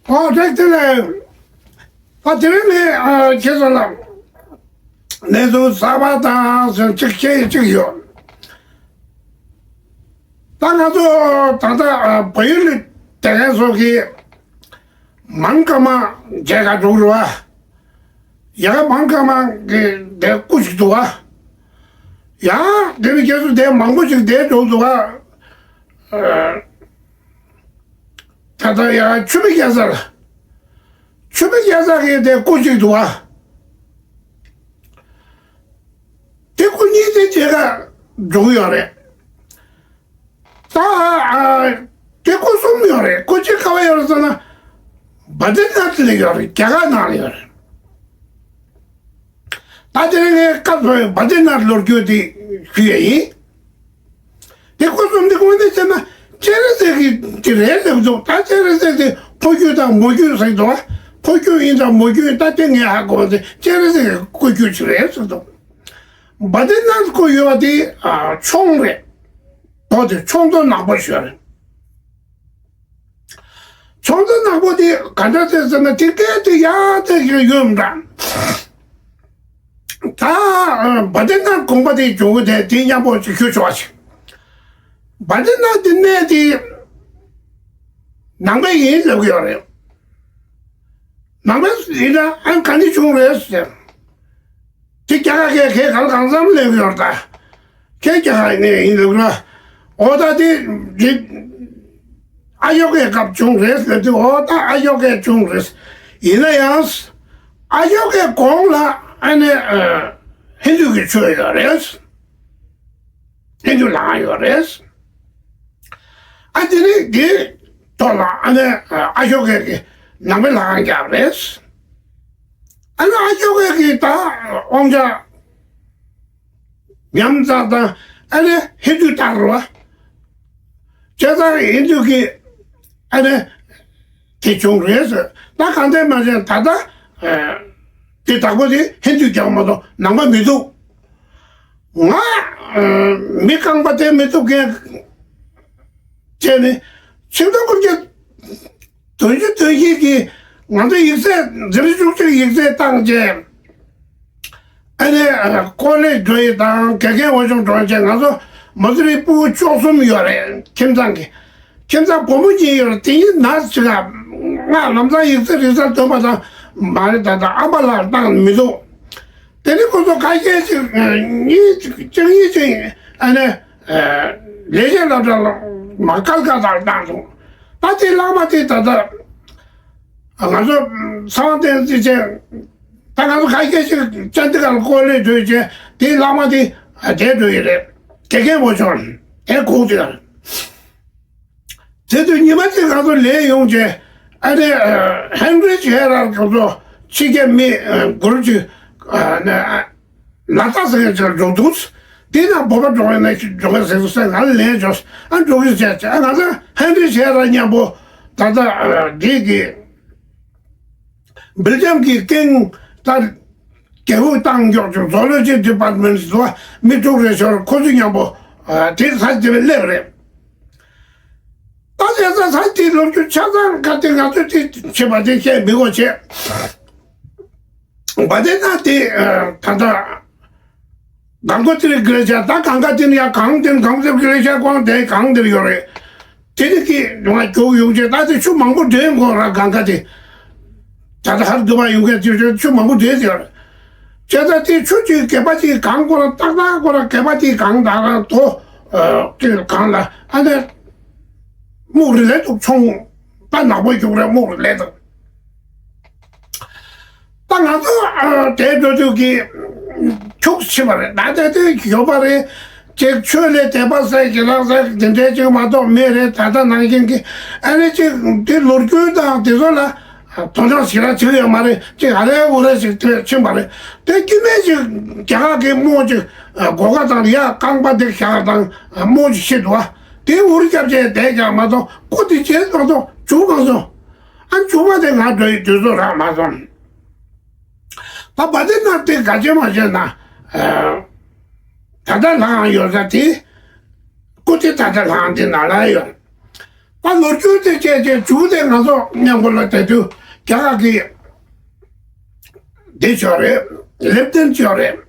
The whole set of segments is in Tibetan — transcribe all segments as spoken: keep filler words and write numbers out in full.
ཨོ་རེད། དེ་ལས་ད་དེ་རིང་ནས་ཨ་ཁྱེད་ཚོ་ལ་གནས་ཚུལ་གསར་པ་དང་ཟེར་གཅིག་བཤད་ཡས་གཅིག་ཡོད། ད་ང་ཚོ་ད་ལྟ་ཨ་བལ་ཡུལ་ལ་བསྡད་མཁན་ཚོ་གིས་མང་ཀ་མ་མཇལ་ཁ་འགྲོ་གི་རེད་བ། ཡ་ག་མང་ཀ་མ་གི་དེ་སྐུ་ཞིག་འདུག་བ། ཡང་དེ་ནི་རྒྱ་མཚོ་དེ་མང་པོ་ཞིག་དེ་འགྲོ་འདུག་བ། ཨ། ད་ལྟ་ཡང་ཆུ་མིག་རྒྱལ་ས་ལ། ཆུ་མིག་རྒྱལ་ས་གི་དེ་སྐུ་གཅིག་འདུག་བ། དེ་སྐུ་གཉིས་དེ་མཇལ་ཁ་འགྲོ་གི་ཡོད་རེད། ད་ཨ་དེ་སྐུ་གསུམ་ཡོད་རེད། སྐུ་གཅིག་ག་བ་ཡོད་རེད་ཟེར་ན། བ་དི་ནཱཐ་ལ་ཡོད་རེད། རྒྱ་གར་ནང་ལ་ཡོད་རེད། ད་དེ་རིང་ངས་སྐབས་སུ་བ་དི་ནཱཐ་ལོ་རྒྱུས་དེ་ཞུ་ཡ་ཡིན། དེ་སྐུ་གསུམ་དེ་དངོས་གནས་བྱས་ན་སྤྱན་རས་གཟིགས་ཀྱི་དེ་རེད་ལབ་འདུག་ད་སྤྱན་རས་གཟིགས་དེ་ཕོ་རྒྱུད་དང་མོ་རྒྱུད་ཟེར་འདུག་ཕོ་རྒྱུད་ཡིན་དང་མོ་རྒྱུད་ད་དེ་ངས་ཧ་གོ་བ་དེ་སྤྱན་རས་གཟིགས་ཀྱི་སྐུ་རྒྱུད་ཅིག་རེད་ཟེར་འདུག་བ་དི་ནཱཐ་སྐུ་ཡོད་པ་དེ་ཨ་མཆོང་རེད། རྡོ་དེ་མཆོང་རྡོ་ནག་པོ་ཞིག་ཡོད་རེད། མཆོང་རྡོ་ནག་པོ་དེ་ག་འདྲ་རེད་ཟེར་ན་དེ་སྐད་དེ་ཡག་ཐག་ཆོད་ཡོད་མ་རེད། ད་བ་དི་ནཱཐ་དགོན་པ་དེ་བྱུང་གི་དེ་དེ་མཉམ་པོ་ཅིག་ཞུ་ཆོག་ཅིག་བ་དི་ནཱཐ་དེ་གནས་དེ་ནང་པའི་ཡིན་ལབ་ཀྱི་ཡོད་རེད། ནང་པའི་ཡིན་ན་ཨ་ག་ནས་བྱུང་རེད་ཟེར། དེ་རྒྱ་གར་གས་གས་གང་གང་འཚམ་ལབ་ཀྱི་ཡོད་རེད་ད། ཁྱེད་རྒྱ་གར་ནས་ཡིན་ལབ་ན། འོ་ད་དེ་དེ་ཨ་ཤོ་ཀའི་སྐབས་བྱུང་རེད་ཟེར་དུས་འོ་ད་ཨ་ཤོ་ཀས་བྱུང་རེད། ཡིན་ན་ཡང་ཨ་ཤོ་ཀའི་གོང་ལ་ཨ་ནི་ཧིན་དུ་གི་ཆོས་ཡོད་རེད། ཧིན་དུ་ལྷ་ཁང་ཡོད་རེད། ཨ་དེ་ནི་དེ་ཐོག་ལ་ཨ་ནི་ཨ་ཤོ་ཀའི་གི་ནང་པའི་ལྷ་ཁང་བརྒྱབ་རེད། ཨ་ནི་ཨ་ཤོ་ཀའི་གི་ད་དབང་ཆ་ཉམས་ཚར་དང་ཨ་ནི་ཧིན་དུ་དར་བ། བྱས་ཙང་ཧིན་དུ་གི་ཨ་ནི་དེ་བྱུང་རེད་ཟེར། ད་གང་ལྟར་མ་བྱས་ད་ལྟ་དེ་བདག་པོ་དེ་ཧིན་དུ་རྒྱག་མ་གཏོགས་ནང་པ་མི་འདུག་ང་མི་རྐང་པ་དེ་མི་ཐུབ་མཁན་བྱས་ནས་ཆིག་སྟོང་དགུ་བརྒྱ་དོན་བཞི་དོན་བཞི་གི་ང་ཚོ་ཡིག་ཚད་འཛིན་རིམ་བཅུ་གཅིག་ཡིག་ཚད་བཏང་རྗེས། ཨ་ནི་ཀོ་ལེ་འགྲོ་ཡི་དང་དགེ་རྒན་འོས་སྦྱོང་འགྲོ་ཡི་བྱས། ང་ཚོ་མ་སུ་རི་ཕྲུ་གུ་བཅུ་གསུམ་ཡོད་རེད། ཁྱིམ་ཚང་གི་ཁྱིམ་ཚང་བུ་མོ་གཉིས་ཡོད་རེད། དེ་གཉིས་ན་ཟིག་ང་ལམ་སང་ཡིག་ཚད་རིག་གསར་ཐོན་པ་དང་མ་རེད། ད་ལྟ་ཨ་མ་ལགས་བཏང་མི་འདུག་དེ་ནི་ཁོ་ཚོ་ཁ་ཤས་ཤིག་གཉིས་གཅིག་གཉིས་ཅིག་ཨ་ནི་ལས་བྱེད་སློབ་གྲྭ་ལ་མ་སྐལ་ཁ་དང་བཏང་སོང་། ད་དེ་ལྷག་མ་དེ་ད་ལྟ་ང་ཚོ་ཚང་བརྟན་བརྩི་ཆེན་ད་ང་ཚོ་ཁ་ཤས་ཤིག་ཅན་ཏི་གར་ཀོ་ལེ་འགྲོ་ཡི་ཆེ་དེ་ལྷག་མ་དེ་དེ་འགྲོ་ཡི་རེད། དགེ་རྒན་འོས་སྦྱོང་དེ་གོ་དེ་གར། དེ་དུས་ཉི་མ་གཅིག་ང་ཚོ་ལས་ཡོང་རྗེས་ཨ་ནི་ཧན་རི་ཆི་ཧེ་རར་ཁོ་ཚོ་ཕྱི་རྒྱལ་མི་གུ་རུབ་ཅིག་ལ་དྭགས་ཟེར་མཁན་ཅིག་ལ་འགྲོ་འདུག་དེ་ན་བོད་པ་འགྲོ་མཁན་ན་འགྲོ་མཁན་ཟེར་ཟེར་ང་ལ་ལན་བྱོས། ཨ་འགྲོ་གི་བྱས་བྱས། ཨ་ང་ཚོ་ཧན་རི་ཆི་ཧེ་ར་མཉམ་པོ་ད་ལྟ་འདི་གི་སྦེལ་ཇམ་གྱི་ཀེང་ད་རྒྱལ་པོ་བཏང་མགྱོགས་ཀྱི་ཛོ་ལོ་ཇི་ཌི་པར་ཊི་མེན་ཊི་ཟེར་བ་མི་དྲུག་རེ་ཤོར་ཁོ་ཚོ་མཉམ་པོ་དེ་ས་དེ་བས་སླེབས་རེད། ད་བྱས་ཙང་ས་དེའི་ལོ་རྒྱུས་ཆ་ཚང་ག་དེ་ང་ཚོས་དེ་བྱེད་པ་དེ་བཤད་མི་དགོས་བྱས། བ་དེ་ན་དེ་ད་ལྟ་གང་གོ་དེ་རིགས་གི་ལས་བྱ་ད་གང་ག་དེ་ནི་ཡ་གང་དེ་གང་དེ་གི་ལས་བྱ་གོང་དེ་གང་དེར་ཡོད་རེད། དེ་ནི་གི་ང་རྒྱུག་ཡོང་བྱས་ད་དེ་ཆུ་མང་པོ་འདྲེན་དགོས་ར་གང་ག་དེ། ད་ལྟ་ཧར་དུ་བ་ཡོང་མཁན་དེ་ཆུ་མང་པོ་འདྲེན་ཟེར། བྱས་ཙང་དེ་ཆུ་གཅིག་སྒལ་པ་གཅིག་གང་དགོས་ན་ཏག་ཏག་དགོས་ན་སྒལ་པ་གཅིག་གང་དང་རང་དོ་དེ་གང་ལ་ཨ་ནི་སྨུག་རི་ལས་འདུག་ཆུང་ད་ནག་པོ་རྒྱུག་རེད་སྨུག་རི་ལས་འདུག་ད་ང་ཚོ་དེ་འགྲོ་དུས་ཀྱི་ཁྱུག་ཆེ་བ་རེད། ད་ལྟ་དེ་ཡོད་པ་རེད། ཅིག་ཆོས་ལས་དད་པ་ཟེར་གྱི་ལག་ཟེར་དེ་འདྲའི་ཅིག་མ་གཏོགས་མེད་རེད། ད་ལྟ་ནང་བཞིན་གྱི་ཨ་ནི་ཅིག་དེ་ལོ་རྒྱུས་དང་དེ་ཚོ་ལ་དོ་སྣང་ཞེ་དྲག་བྱེད་ཀྱི་ཡོད་མ་རེད། ཅིག་ཨ་རེ་འུ་རེ་ཞིག་དེ་ཕྱིན་པ་རེད། དེ་སྐྱེ་དམན་ཅིག་རྒྱ་གར་གྱི་རྨོ་ཅིག་སྒོ་ཁ་དང་ཡ་རྐང་པ་དེ་བཞག་དང་རྨོ་ཅིག་ཤི་འདུག་བ། དེ་འུར་རྒྱབ་བྱས་བསྡད་ཀྱང་མ་གཏོགས་ཁོ་དེ་བྱས་མ་གཏོགས་བྱུང་མ་སོང་། ཨ་མཇུག་མ་དེ་ང་འགྲོ་ཡི་དུས་ཚོད་རག་མ་སོང་། ད་བ་དེ་ན་དེ་ག་བྱེད་མ་བྱེད་ན། ད་ལྟ་ལྷ་ཁང་ཡོད་ས་དེ། སྐུ་དེ་ད་ལྟ་ལྷ་ཁང་དེ་ནང་ལ་ཡོད། ད་ ད་ལོ་རྒྱུས་དེ་བྱས་བྱས་མཇུག་དེ་ང་ཚོ་མཉམ་པོ་ལ་དེ་དུས་རྒྱ་གར་གྱི་འདི་ཅོག་རེད། ལེབ་ཏན་ཅོག་རེད།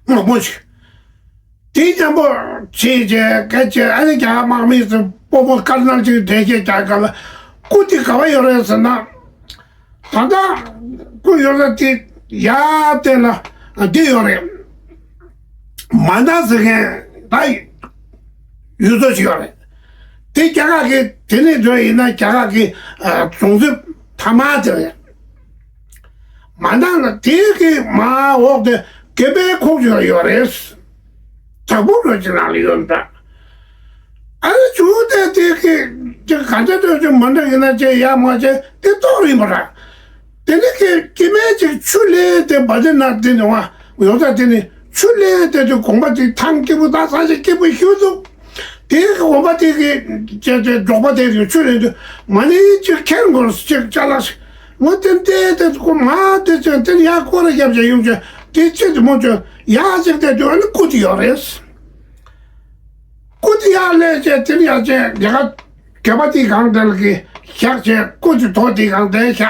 མང་པོ་ཞིག་དེ་མཉམ་པོ་བྱས་བྱས་སྐད་ཆ་ཨ་ནི་རྒྱ་གར་དམག་མི་ཚོ་སྤོ་བོ་དཀར་ནག་ཅིག་འགྲེལ་བཤད་རྒྱག་ག་ལ་སྐུ་དེ་ག་བ་ཡོད་རེད་ཟེར་ན། ད་ལྟ་སྐུ་ཡོད་ས་དེ་ཡར་བལྟས་ན་འདི་ཡོད་རེད། མ་ན་ཟེར་མཁན་ད་ཡུལ་ཚོ་ཞིག་ཡོད་རེད། དེ་རྒྱ་གར་གྱི་དེ་ནས་འགྲོ་ཡིན་ན་རྒྱ་གར་གྱི་ཨ་གྲོང་གསེབ་ཐ་མ་དེ་རེད། མ་ན་ལ་དེ་གི་མ་འོག་དེ་དགོན་པའི་ཁོངས་ཞིག་ཡོད་རེད། བྲག་ཕུག་རོ་ཅིག་ནང་ལ་ཡོད་འདྲ། ཨ་ནི་ཆུ་དེ་དེ་གི་དེ་ག་འདྲ་འདྲ་ཅིག་མ་འདྲ་ཡིན་ན་ཅེ་ཡ་མ་ཅེ་དེ་ཏོག་རིང་པ་ར། དེ་ནི་ཁྱི་ཁྱི་མེད་ཅིག་ཆུ་ལས་དེ་བ་དེ་ན་དེ་ནི་བ་ཡོང་ས་དེ་ནི་ཆུ་ལས་དེ་དུ་གོམ་པ་དེ་ཐང་སྐྱིད་པོ་ད་ས་ཆ་སྐྱིད་པོ་ཞུ་འདུག་དེ་གི་གོམ་པ་དེ་གི་ཅེ་ཅེ་འབྲོག་པ་དེ་གི་ཆུ་ལས་དུ་མ་ནི་ཅིག་ཁྱེར་འགོར་ཅིག་ཅ་ལག་ཅིག་ངོ་དེ་དེ་དེ་གོ་མ་དེ་ཅེ་དེ་ནི་ཡ་ཀོ་ར་རྒྱབ་ཅེ་ཡོང་ཅེ་དེ་ཅེ་དུ་མོ་ཅེ་ཡ་ཅིག་དེ་དུ་ཨ་ནི་ཀུ་དེ་ཡོད་རེད། ཀུ་དེ་ཡ་ལས་ཅེ་དེ་ནི་ཡ་ཅེ་རྒྱ་ག་གད་པ་དེའི་སྒང་དེ་ལ་གི་བཞག་བྱས་ཀུ་དེ་ཐོག་དེའི་སྒང་དེ་བཞག་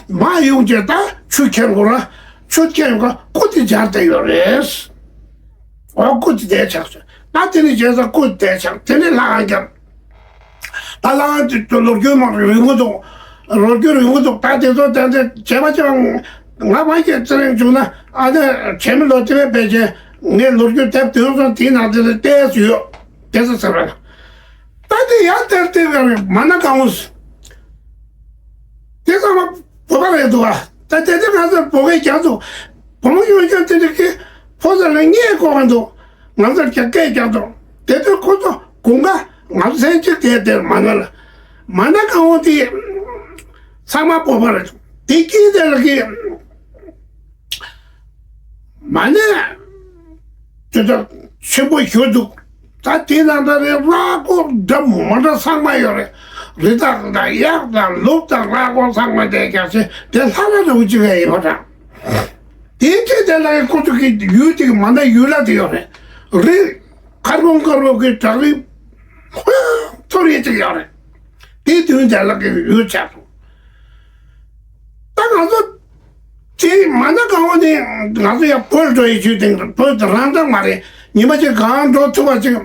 མ་ཡོང་བྱས་ད་ཆུ་ཁྱེར་དགོས་ར། ཆུ་ཁྱེར་དགོས་ཀུ་དེ་སྦྱར་བསྡད་ཡོད་རེད། འོ་ཀུ་དེ་དེ་ཆགས་སོང་ད་དེ་ནི་བྱས་ཙང་ཀུ་དེ་དེ་ཆགས་དེ་ནི་ལྷ་ཁང་བརྒྱབ། ད་ལྷ་ཁང་དེ་ལོ་རྒྱུས་མང་རིང་པོ་འདུག་ལོ་རྒྱུས་རིང་པོ་འདུག་ད་དེ་ཚོ་དེ་འདྲ་བྱས་པ་ཅང་ང་མ་སྐྱེས་ཚེ་རིང་བྱུང་ན་ཨ་ནི་བྱས་མི་ལོ་དེ་བས་བས་ཀྱི་ངས་ལོ་རྒྱུས་དེབ་དེ་ཚོ་དེའི་ནང་དེ་ལ་བལྟས་སུ་ཡོད། དེ་ཚོ་ཟེར་བ་ན། ད་དེ་ཡང་དེར་དེ་ག་རེ་མ་ན་གང་འོང་། དེ་ཚང་མ་བོད་པ་རེད་འདུག་བ། ད་དེ་དེ་ང་ཚོ་བོད་སྐད་རྒྱག་འདུག་བུ་མོ་གཡོན་ཆོས་དེ་འདྲ་གི་ཕོ་ཚ་ལ་ངས་གོ་ག་འདུག་ང་ཚོར་རྒྱ་སྐད་རྒྱག་འདུག་དེ་དུས་ཁོ་ཚོ་དགུན་ཁ་ང་ཚོ་ཚན་གཅིག་དེ་དེར་མ་ན་ལ་མ་ན་གང་འོང་དེ་ཚང་མ་བོད་པ་རེད་འདུག་དེ་དཀྱིལ་དེ་ལ་གི་མ་ནས་དེ་ཚོ་ཆེན་པོ་ཞུ་འདུག་ད་དེ་ནང་ད་རེ་ར་ཀོ་འདྲ་མོ་འདྲ་ཚང་མ་ཡོད་རེད། རི་དྭགས་དང་གཡག་དང་ལུག་དང་ར་ཀོ་ཚང་མ་དེ་རྒྱག་ཆེ་དེ་ལྷ་ར་རུ་ཅི་བས་ཡོད་ར། དེའི་ཆེད་དེ་ལ་ཀོ་ཚོ་གི་ཡུལ་དེ་གི་མ་ན་ཡུལ་ལ་དེ་ཡོད་རེད། རི་མཁར་གོང་དཀར་པོ་གི་བྲག་རི་ཧོ་ཐོར་ཡེ་ཅིག་ཡོད་རེད། དེའི་དུས་དེ་ལ་གི་ཡུལ་ཆགས་སོང་། ད་ང་ཚོ་དེ་མ་ན་གང་བ་ནི་ང་ཚོ་ཡང་བོད་འགྲོ་ཡི་ཆུ་དེང་བོད་དུ་རང་དང་མ་རེད། ཉི་མ་གཅིག་གང་འགྲོ་ཐུབ་པ་ཅིག་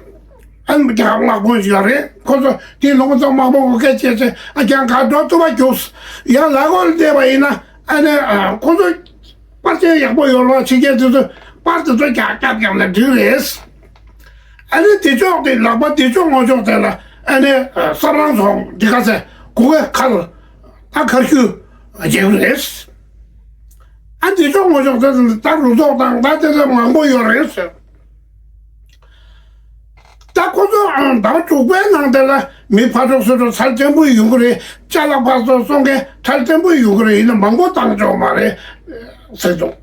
ཨ་ནི་རྒྱ་དམག་དཔོན་ཞིག་ཡོད་རེད། ཁོ་ཚོ་དེའི་ལུང་ཚོ་དམག་དཔོན་གོ་སྐད་ཆེ་ཆེ་ཨ་ཀྱང་གང་འགྲོ་ཐུབ་པ་རྒྱུགས་ཡང་ལ་གོ་ལ་བསྡད་པ་ཡིན་ན་ཨ་ནི་ཁོ་ཚོ་པར་ཆས་ཡག་པོ་ཡོད་རེད་བ། ཕྱི་རྒྱལ་དེ་ཚོ་པར་དེ་ཚོ་རྒྱག་རྒྱག་རྒྱག་ནས་འགྲིག་རེད། ཨ་ནི་དེ་ཕྱོགས་དེ་ལག་པ་དེ་ཕྱོགས་ངོ་ཕྱོགས་དེ་ལ་ཨ་ནི་ཨ་སབ་རང་ཚོང་འདི་ག་ཚེ་གུ་གེ་ཁར་ཨ་ཁར་ཤུ་རྒྱག་རེད། ཨ་དེ་ཕྱོགས་ངོ་ཕྱོགས་དེ་ད་རུ་ཐོག་དང་ད་དེ་ཚོ་མང་པོ་ཡོད་རེད་ཟེར། ད་ཁོ་ཚོ་ཨང་ཟླ་བ་དྲུག་པའི་ནང་དེ་ལ་མི་ཕར་འགྲོ་ཚུར་འགྲོ་ཚར་བརྟན་པོ་ཡོང་གི་རེད། ཅ་ལག་ཕར་ཚུར་སོང་མཁན་ཚར་བརྟན་པོ་ཡོང་གི་རེད། ཡིན་ན་མང་པོ་བཏང་ཆོག་མ་རེད་ཟེར་འདུག་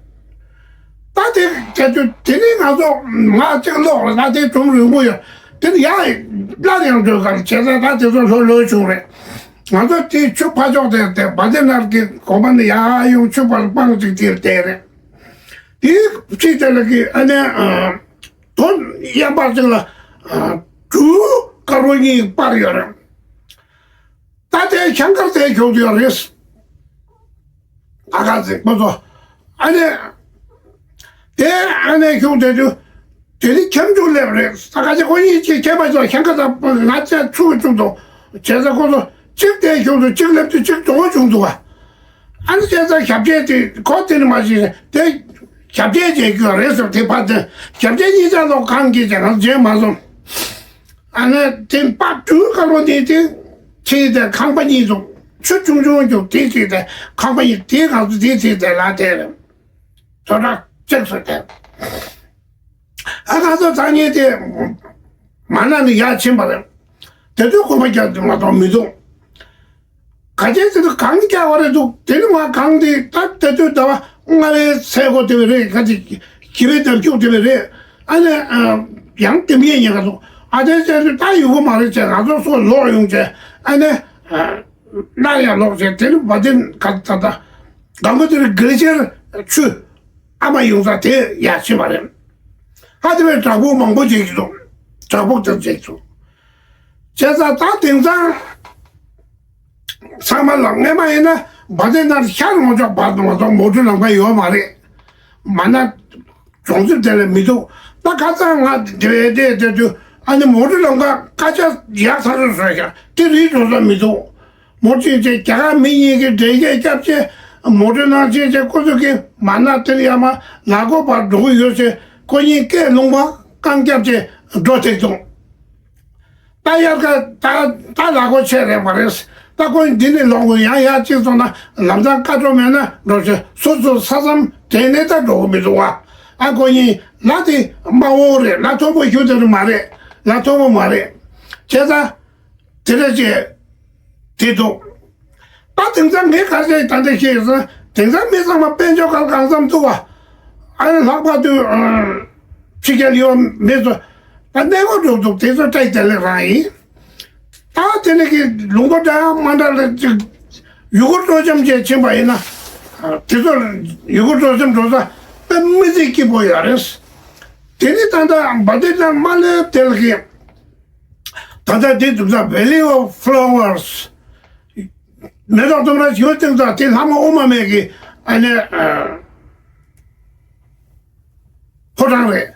ད་དེ་དེ་དུས་དེ་ནི་ང་ཚོ་ང་གཅིག་ལོག་རེད། ད་དེ་སྒྲུང་རིང་པོ་ཡོད། དེ་ནི་ཡང་སླར་ཡང་འགྲོ་གར་བྱས་ཙང་ད་དེ་ཚོ་ལྷོད་ལྷོད་བྱུང་རེད། ང་ཚོ་དེ་ཆུ་ཕར་ཕྱོགས་དེ་དེ་བ་དེ་ནར་གྱི་གོམ་པ་ནི་ཡར་ཡོང་ཆུ་བར་སྤང་ཅིག་དེར་བསྡད་རེད། དེའི་ཕྱི་དེ་ལ་གི་ཨ་ནེ་ཨ། དོ་གཡས་པར་ཅིག་ལ་ཨ་གྲུ་དཀར་པོ་གཉིས་སྤར་ཡོད་རེད། ད་དེ་ཤང་ཀར་དེ་ཁྱོག་ཡོད་རེད། ཨ་ཁ་ཟིག་པོ་ཚོ་ཨ་ནེ་དེ་ཨ་ནེ་ཁྱོག་དེ་དུས་དེ་ནི་ཁྱམས་ཆུང་སླེབས་རེད། ས་ཁ་ཆེ་ཁོ་གཉིས་ཀྱིས་ཁྱད་པར་ཚོ་ཤང་ཀ་དང་ང་ཚ་ཆུ་གི་ཆུ་དང་བྱས་ས་ཁོ་ཚོ་གཅིག་དེ་ཁྱོག་དུ་གཅིག་སླེབས་དུས་གཅིག་དོ་བྱུང་འདུག་ག་ཨ་ནི་བྱས་ཙང་ཞབས་རྗེས་དེ་ཁོ་དེ་ནི་མ་ཤེས་དེ་ཞབས་རྗེས་བྱེད་རྒྱུ་རེད་ཟེར། དེ་ཕར་དེ་ཞབས་རྗེས་གཉིས་ཆ་ལོག་གང་གིས་ཀྱང་ང་ཚོ་བྱེད་མ་སོང་། ཨ་ནི་དེ་པ་དུས་དཀར་པོ་དེ་དེ་ཁྱེད་དེ་ཁང་པ་གཉིས་འདུག་ཆུ་ཆུང་ཆུང་འདུག་དེ་ཁྱེད་དེ་ཁང་པ་གཉིས་དེ་ང་ཚོ་དེ་ཁྱེད་དེ་ལ་དེ་རེད། དོ་གྲགས་གཅིག་སུ་དེ། ཨ་ཁ་སོ་ཚང་ཉིད་དེ་མ་ན་ནི་ཡར་ཕྱིན་པ་རེད། དེ་དུས་གོམ་པ་རྒྱག་དུས་མ་གཏོགས་མི་འདུག་ག་ཅན་ཟེར་དུས་གངས་རྒྱག་པ་རེད་འདུག་དེ་ནི་མ་གངས་དེ་ད་དེ་དུས་ཟླ་བ་ལྔ་པའི་ཚེས་འགོ་དེ་བས་རེད། ག་ཅི་བཞི་པའི་ཟླ་མཇུག་དེ་བས་རེད། ཨ་ནི་ཡང་དེ་མིན་ཉེ་ག་སོང་ཨ་དེ་ཟེར་དུས་ད་ཡོད་གོ་མ་རེད་ཅེས་ང་ཚོ་སོ་ལོག་ཡོང་ཅེས་ཨ་ནི་སླར་ཡང་ལོག་ཅེས་དེ་ནི་བ་དེ་ག་ད་ད་གང་གོ་དེ་རེད་དགེ་ཆེར་ཆུ། ཨ་མ་ཡོང་ས་དེ་ཡར་ཕྱིན་པ་རེད། ཧ་དེ་བས་བྲག་ཕུག་མང་པོ་བྱེད་ཀྱི་འདུག་བྲག་ཕུག་དེར་བྱེད་ཀྱི་འདུག་བྱས་ཙང་ད་དེང་སང་ ཨ་མ་ལགས། སྔས་མ་ཡིན་ན་བ་དེ་ནང་ཤར་ངོ་ཅོག་བར་དུ་མ་གཏོགས་མོ་ཊ་ལམ་ཁ་ཡོད་མ་རེད། མ་ན་གྲོང་གསེབ་དེ་ལ་མི་འདུག་ད་ཁ་སང་ང་དེ་དེ་དེ་དུས་ཨ་ནི་མོ་ཊ་ལམ་ཁ་ཀ་ཆ་ཡག་ཚ་རུ་བཟོས་ཤག་དེ་རིག་འགྲོ་ས་མི་འདུག་མོ་ཊ་ཅེས་རྒྱ་གར་མི་གཉིས་ཀྱི་འབྲེལ་བཤད་སྐྱབས་ཆེ་མོ་ཊ་ནང་ཆེ་ཆེ་ཁོ་ཚོ་གི་མ་ན་དེར་ཡར་མར་ལ་གོ་བར་འགྲོ་གི་ཡོད་ཅེས་ཁོ་གཉིས་སྐད་ལུང་པ་རྐང་སྐྱབས་ཆེ་འགྲོ་ཐེག་སོང་། ད་དབྱར་ཁ་ད་ད་ལ་གོ་ཆེ་རེད་མ་རེད། ད་ཁོ་འདི་ནས་ལོག་དགོས། ཡང་ཡར་གཅིག་སོང་ན་ལམ་སང་ཀ་འགྲོ་མེད་ན་འགྲོ་ཆེ་སོ་སོ་ས་མཚམས་དེ་ནས་ད་འགྲོ་གི་མི་འདུག་བ། ཨ་ཁོ་གཉིས་ལ་དེ་དམའ་བོ་རེད། ལ་མཐོ་པོ་ཞུ་དེ་རུ་མ་རེད། ལ་མཐོ་པོ་མ་རེད། བྱས་ཙང་དེ་འདྲ་བྱས་དེ་འདུག་ད་དེང་སང་ངས་ག་རེ་ད་ལྟ་བཤད་ཡོད་ཟེར་ན། དེང་སང་མི་ཚང་མ་དཔལ་འབྱོར་གང་གང་འཚམ་འདུག་བ། ཨ་ནི་ལྷག་པར་དུ་ཕྱི་རྒྱལ་ཡོད་མི་ཚོ་ད་གནས་སྐོར་འགྲོ་འདུག་དེ་ཚོ་བཀྲ་ཤིས་བདེ་ལེགས་རང་ཡིན། ད་དེ་ནས་ཀྱི་ལུང་པ་འདྲ་མ་འདྲ་ལ་ཅིག་ཡུལ་སྐོར་སྤྲོ་འཆམ་བྱས་ཕྱིན་པ་ཡིན་ན། དེ་ཚོ་ཡུལ་སྐོར་སྤྲོ་འཆམ་འགྲོ་ས་དཔེ་མི་སྲིད་སྐྱིད་པོ་ཡོད་རེད། དེ་ནི་ད་ལྟ་བ་དེ་ལ་མ་སླེབས་དེ་ལ་ཀྱི། ད་ལྟ་དེ་འདུག་ས་Valley of Flowers། མེ་ཏོག་ལྟོ་ར་ཞིག་སྟེང་དུ་དེ་ལྷ་མོ་ཨོ་མ་མེ་གི་ཨ་ནི་ཕོ་བྲང་རེད།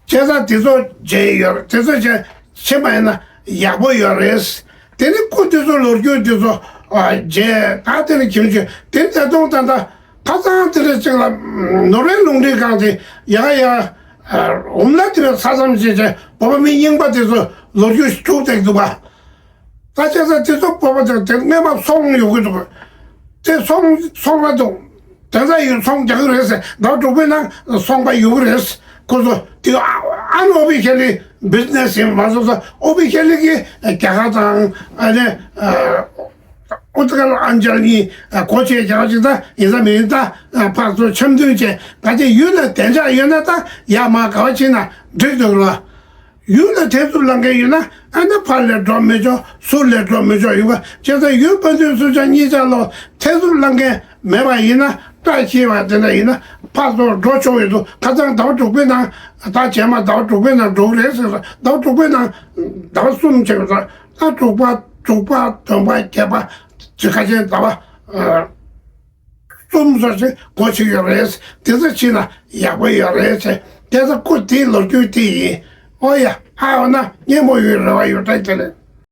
བྱས་ཙང་དེ་ཚོ་མཇལ་ཡོད་རེད། དེ་ཚོ་བྱས་ཕྱིན་པ་ཡིན་ན་ཡག་པོ་ཡོད་རེད། དེ་ནི་སྐུ་དེ་ཚོ་ལོ་རྒྱུས་དེ་ཚོ་མཇལ་ད་དེ་ནི་ཁྱིམ་ཆུ་དེ་ནི་ད་དུང་ད་ལྟ་ཁ་སང་དེ་རེད་ཅིག་ལ་ནོར་ཝེ་རླུང་འཕྲིན་ཁང་དེ་ཡ་ཡ་འོམ་ལ་དེ་རེད་ས་མཚམས་བྱས་བྱས་བོད་པ་མི་རྙིང་པ་དེ་ཚོ་ལོ་རྒྱུས་ཤིག་སྒྲུག་བསྡད་འདུག་པ། ད་བྱས་ཙང་དེ་ཚོ་བོད་པ་ཚོ་དེ་སྔས་མ་ཚོང་ཡོད་གི་འདུག་དེ་ཚོང་ཚོང་ར་འདུག་དེ་ཚ་ཡོད་ཚོང་རྒྱག་གི་རེད་ཟེར། ཟླ་བ་དྲུག་པའི་ནང་ཚོང་པ་ཡོད་གི་རེད། ཁོ་ཚོ་དེ་ཨ་ཨ་ནི་ཨོ་བི་ཤེ་ལི་བི་ཛི་ནེ་སི་ཡིན་མ་སོང་ཙང་ཨོ་བི་ཤེ་ལི་གི་རྒྱ་གར་དང་ཨ་ནི་ཨུ་ཏི་ཀལ་ཨན་ཅལ་གཉིས་སྒོ་ཕྱེ་རྒྱག་ཅིག་ད་ཡིན་ས་མིན་ད་ཕར་ཚུར་འཆམ་མཐུན་བྱས་ག་ཅིག་ཡུལ་ལ་བདེ་འཇགས་ཡོད་ན་ད་ཡར་མར་ག་བ་ཕྱིན་ན་འགྲིག་འདུག་ལ། ཡུལ་ལ་ཐེ་ཚོམ་ལངས་མཁན་ཡོད་ན་ཨ་ནི་ཕར་ལ་འགྲོ་མི་ཆོག་ཚུར་ལ་འགྲོ་མི་ཆོག་ཡོད་པ། བྱས་ཙང་ཡུལ་དཔོན་ཚོས་སུ་ཆ་གཉིས་ཆ་ལོ་ཐེ་ཚོམ་ལངས་མཁན་མེད་པ་ཡིན་ན། བཀྲ་ཤིས་པ་དེ་འདྲ་ཡིན་ན་ཕར་ཚུར་འགྲོ་ཆོག་ཡོད་འདུག་ཁ་སང་ཟླ་བ་དྲུག་པའི་ནང་ད་རྗེས་མ་ཟླ་བ་དྲུག་པའི་ནང་འགྲོ་གི་རེད་ཟེར་སོང་། ཟླ་བ་དྲུག་པའི་ནང་ཟླ་བ་གསུམ་བྱས་པ་སོང་། ད་དྲུག་པ་དྲུག་པ་བདུན་པ་བརྒྱད་པ་ཅིག་ཁ་ཆེན་ཟླ་བ་གསུམ་སོགས་ཤིག་སྒོ་ཕྱེ་ཡོད་རེད། དེ་ཚོ་ཕྱིན་ན་ཡག་པོ་ཡོད་རེད་ཟེར། དེ་ཚོ་སྐུ་དེའི་ལོ་རྒྱུས་དེ་ཡིན། ཨོ་ཡ། ཨ་འོ་ན་སྙན་མོ་ཡོད་རེ་བ་ཡོད། བཀྲ་ཤིས་བདེ་ལེགས།